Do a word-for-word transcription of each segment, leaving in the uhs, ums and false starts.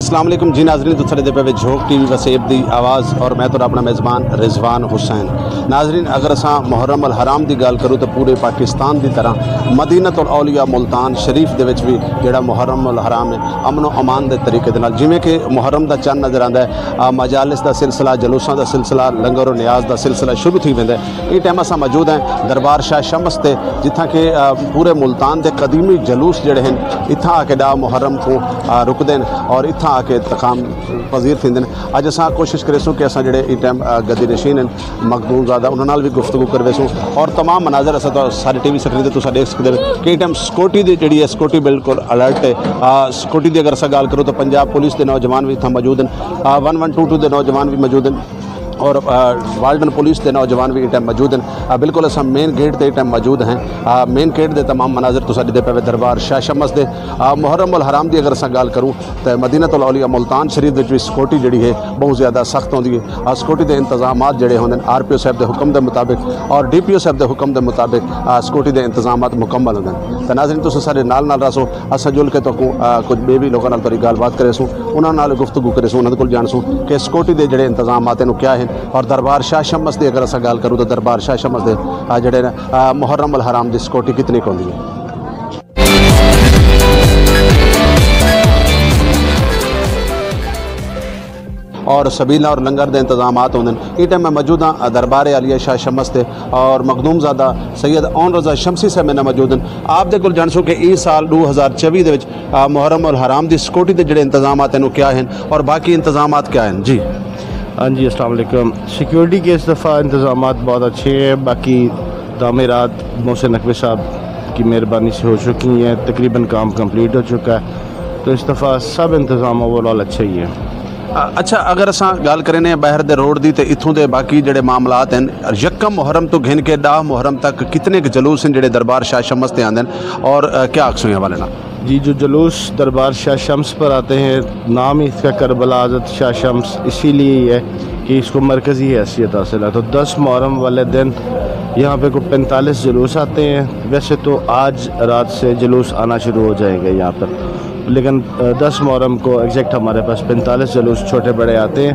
السلام علیکم جی ناظرین، تساں ݙیہدے پئے وے جھوک ٹی وی وسیب دی آواز اور میں تہاݙا اپݨا میزبان رضوان حسین۔ ناظرین، اگر اساں محرم الحرام دی ڳالھ کروں تو پورے پاکستان دی طرح مدینۃ الاولیاء ملتان شریف دے وچ وی جیڑھا محرم الحرام ہے، امن و امان دے طریقے دے نال، جیویں کہ محرم دا چن نظر آندا ہے، آ، مجالس دا سلسلہ، جلوساں دا سلسلہ، لنگر و نیاز دا سلسلہ شروع تھی ویندا ہے۔ ایں ٹائم اساں موجود ہیں دربار شاہ شمس تے، جتھاں کہ، آ، پورے ملتان دے قدیمی جلوس جڑے ہیں، اتھاں آ کے ݙاہ محرم کوں، آ، رکدے ہیں اور اتھاں آ کے تقام پذیر تھیندے ہیں۔ اڄ اساں کوشش کریسوں کہ اساں جڑے ایں ٹائم، آ، گدی نشین ہیں مخدوم زادہ، انہاں نال وی گفتگو کرویسوں اور تمام مناظر اساں تو سارے ٹی وی سکرین تے تساں ݙیکھ سکدے ہو کہ ایں ٹائم سیکورٹی دی جڑی ہے، سیکورٹی بالکل الرٹ ہے۔ آ، سیکورٹی دی اگر اساں ڳالھ کروں تو پنجاب پولیس دے نوجوان وی اتھاں موجود ہیں، آ، ون ون ٹو ٹو دے نوجوان وی موجود ہیں۔ اور، آ، والڈن پولیس دے نوجوان وی ایں ٹائم موجود ہیں۔ آ، بالکل اساں مین گیٹ تے ایں ٹائم موجود ہیں۔ آ، مین گیٹ دے تمام مناظر تساں ݙیہدے پئے وے دربار شاہ شمس دے۔ آ، محرم الحرام دی اگر اساں ڳالھ کروں تے مدینۃ الاولیاء ملتان شریف وچ وی سیکورٹی جڑی ہے بہت زیادہ سخت ہوندی ہے۔ آ، سیکورٹی دے انتظامات جڑے ہوندے ہیں آر پی او صاحب دے حکم دے مطابق اور ڈی پی او صاحب دے حکم دے مطابق، آ، سیکورٹی دے انتظامات مکمل ہوندے ہیں۔ تے ناظرین تساں سارے نال نال رہسو، اساں جل کے تہاکوں، آ، کجھ ٻئے وی لوکاں نال تہاݙی ڳالھ بات کریسوں، انہاں نال گفتگو کریسوں، انہاں دے کول ڄاݨسوں کہ سیکورٹی دے جڑے انتظامات ہیں او کیا ہیں اور دربار شاہ شمس دی اگر اساں ڳالھ کروں تو دربار شاہ شمس دے، آ، جڑے نے، آ، محرم الحرام دی سیکورٹی کتنی ک ہوندی ہے۔ اور سبیلہ اور لنگر دے انتظامات ہوندے ہیں۔ ایں ٹائم میں موجود ہاں دربار عالیہ شاہ شمس تے اور مخدوم زادہ سید اون رضا شمسی صاحب میرے نال موجود ہیں۔ آپ دے کول ڄاݨسوں کہ ایں سال ݙو ہزار چوی دے وچ، آ، محرم الحرام دی سیکورٹی دے جڑے انتظامات ہیں او کیا ہیں اور باقی انتظامات کیا ہیں؟ جی۔ ہاں جی، السلام علیکم۔ سیکیورٹی کے اس دفعہ انتظامات بہت اچھے ہیں، باقی تعمیرات محسن نقوی صاحب کی مہربانی سے ہو چکی ہیں، تقریباً کام کمپلیٹ ہو چکا ہے، تو اس دفعہ سب انتظام اوور آل اچھے ہی ہیں۔ آ، اچھا، اگر اساں ڳالھ کرینے ٻاہر دے روڈ دی تے اتھوں دے باقی جڑے معاملات ہیں، یکم محرم تو گھن کے ݙاہ محرم تک کتنے ک جلوس ہیں جڑے دربار شاہ شمس تے آندے ہیں اور، آ، کیا آکھسوں ایں حوالے نال؟ جی، جو جلوس دربار شاہ شمس پر آتے ہیں، نام ہی اس کا کربلا حضرت شاہ شمس اسی لیے ہی ہے کہ اس کو مرکزی حیثیت حاصل ہے۔ تو دس محرم والے دن یہاں پہ کوئی پینتالیس جلوس آتے ہیں۔ ویسے تو آج رات سے جلوس آنا شروع ہو جائیں گے یہاں پر، لیکن، آ، دس محرم کو ایگزیکٹ ہمارے پاس پینتالیس جلوس چھوٹے بڑے آتے ہیں،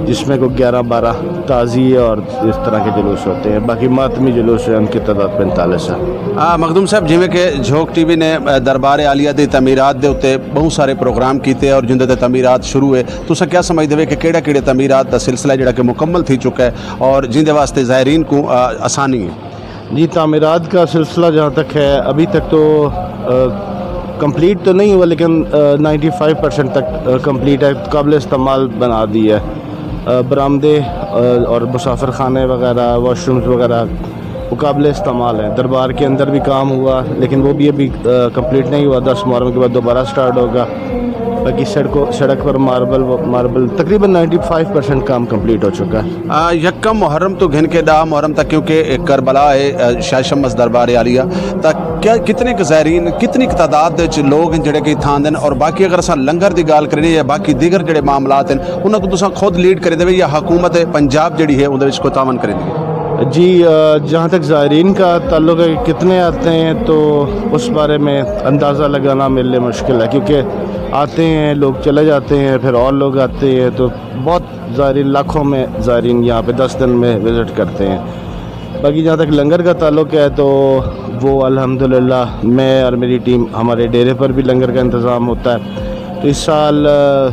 جس میں کوئی گیارہ بارہ تعزیے اور اس طرح کے جلوس ہوتے ہیں، باقی ماتمی جلوس ہیں، ان کی تعداد پینتالیس ہے۔ آ، مخدوم صاحب، جیویں کہ جھوک ٹی وی نے، آ، دربار عالیہ دی تعمیرات دے اتے بہت سارے پروگرام کیتے اور جن دے تے تعمیرات شروع ہے، تساں کیا سمجھدے وے کہ کیڑا کیڑے تعمیرات دا سلسلہ ہے جڑا کہ مکمل تھی چکا ہے اور جن دے واسطے زائرین کو، آ، آسانی ہے؟ جی، تعمیرات کا سلسلہ جہاں تک ہے، ابھی تک تو، آ، کمپلیٹ تو نہیں ہوا، لیکن، آ، نائنٹی فائیو پرسینٹ تک، آ، کمپلیٹ ہے، قابل استعمال بنا دی ہے۔ آ، برآمدے، آ، اور مسافر خانے وغیرہ، واش رومز وغیرہ وہ قابل استعمال ہیں۔ دربار کے اندر بھی کام ہوا، لیکن وہ بھی ابھی، آ، کمپلیٹ نہیں ہوا، دس محرم کے بعد دوبارہ سٹارٹ ہوگا۔ باقی سڑکوں، سڑک پر ماربل، ماربل تقریباً نائنٹی فائیو پرسینٹ کام کمپلیٹ ہو چکا ہے۔ آ، یکم محرم تو گھن کے ݙاہ محرم تک، کیونکہ کربلا ہے، آ، شاہ شمس دربار عالیہ، تاں کیا، کتنے ک زائرین، کتنی ک تعداد دے وچ لوگ ہیں جڑے کہ اتھاں آندے ہیں؟ اور باقی اگر اساں لنگر دی ڳالھ کریے یا باقی دیگر جڑے معاملات ہیں، انہاں کوں تساں خود لیڈ کریندے وے یا حکومت پنجاب جڑی ہے اوندے وچ کوئی تعاون کریندی ہے؟ جی، آ، جہاں تک زائرین کا تعلق ہے کہ کتنے آتے ہیں، تو اس بارے میں اندازہ لگانا میرے لیے مشکل ہے، کیونکہ آتے ہیں لوگ، چلے جاتے ہیں، پھر اور لوگ آتے ہیں، تو بہت زائرین، لاکھوں میں زائرین یہاں پہ دس دن میں وزٹ کرتے ہیں۔ باقی جہاں تک لنگر کا تعلق ہے تو وہ الحمدللہ میں اور میری ٹیم، ہمارے ڈیرے پر بھی لنگر کا انتظام ہوتا ہے۔ تو اس سال، آ،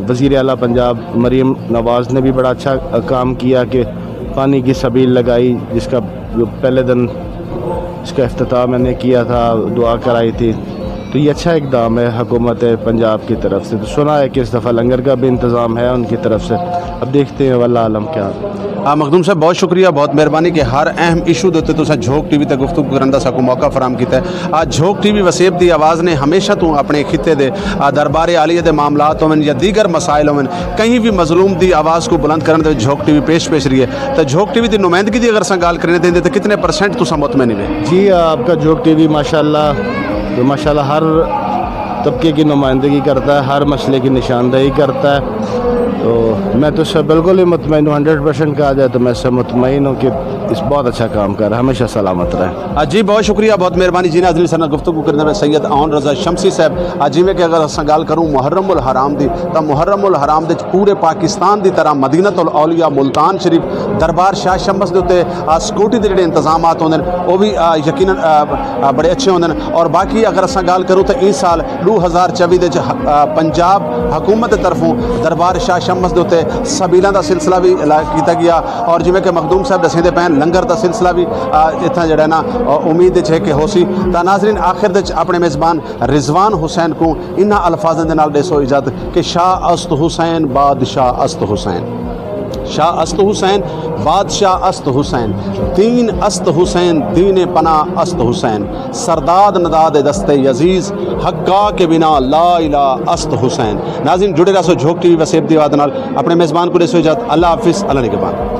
وزیر اعلیٰ پنجاب مریم نواز نے بھی بڑا اچھا کام کیا کہ پانی کی سبیل لگائی، جس کا جو پہلے دن اس کا افتتاح میں نے کیا تھا، دعا کرائی تھی، تو یہ اچھا اقدام ہے حکومت پنجاب کی طرف سے۔ تو سنا ہے کہ اس دفعہ لنگر کا بھی انتظام ہے ان کی طرف سے، اب دیکھتے ہیں واللہ عالم کیا۔ آ، مخدوم صاحب، بہت شکریہ، بہت مہربانی کہ ہر اہم ایشو دے اُتے تساں جھوک ٹی وی تے گفتگو کرن دا ساکوں موقع فراہم کیتا ہے۔ آ، جھوک ٹی وی وسیب دی آواز نے ہمیشہ توں اپنے خطے دے، آ، دربار عالیہ دے معاملات ہوون یا دیگر مسائل ہوون، کہیں بھی مظلوم دی آواز کو بلند کرن دے وچ جھوک ٹی وی پیش پیش رہی ہے۔ تے جھوک ٹی وی دی نمائندگی دی اگر اساں ڳالھ کریں تے اندے تے کتنے پرسنٹ تساں مطمئن ہوے؟ جی، آپ کا جھوک ٹی وی ماشاءاللہ، تو ماشاءاللہ ہر طبقے کی نمائندگی کرتا ہے، ہر مسئلے کی نشاندہی کرتا ہے۔ تو میں تو اس سے بالکل ہی مطمئن ہوں، ہنڈریڈ پرسینٹ کہا جائے تو میں اس سے مطمئن ہوں کہ اس بہت اچھا کام کر رہا ہے، ہمیشہ سلامت رہے۔ جی بہت شکریہ، بہت مہربانی جی۔ ناظرین سر گفتگو کرنے میں سید اون رضا شمسی صاحب۔ جی میں کہ اگر اساں گال کروں محرم الحرام دی، تو محرم الحرام دے پورے پاکستان دی طرح مدینہ الاولیاء ملتان شریف دربار شاہ شمس دے اتے سکیورٹی دے جڑے انتظامات ہوندے نے، وہ بھی یقیناً بڑے اچھے ہوندے نے۔ اور باقی اگر اساں گال کروں تو اس سال ݙو ہزار چوی دے وچ پنجاب حکومت دے طرفوں دربار شاہ شمس دے اتے سبیلاں دا سلسلہ بھی کیتا گیا۔ اور جویں کہ مخدوم صاحب ݙسیندے پئے ہن، لنگر دا سلسلہ بھی اتھاں جڑا ہے نا امید وچ ہے کہ ہوسی۔ تاں ناظرین، آخر دے وچ اپݨے میزبان رضوان حسین کوں انہاں الفاظاں دے نال ݙیسو اجازت کہ شاہ است حسین، بادشاہ است حسین، شاہ است حسین، بادشاہ است حسین، دین است حسین، دین پناہ است حسین، سرداد نداد دست عزیز، حقا کے بنا لا الہ است حسین۔ ناظرین، جڑے رہسو جھوک ٹی وی وسیب دی آواز نال۔ اپݨے میزبان کوں ݙیسو اجازت، اللہ حافظ، اللہ نگہبان۔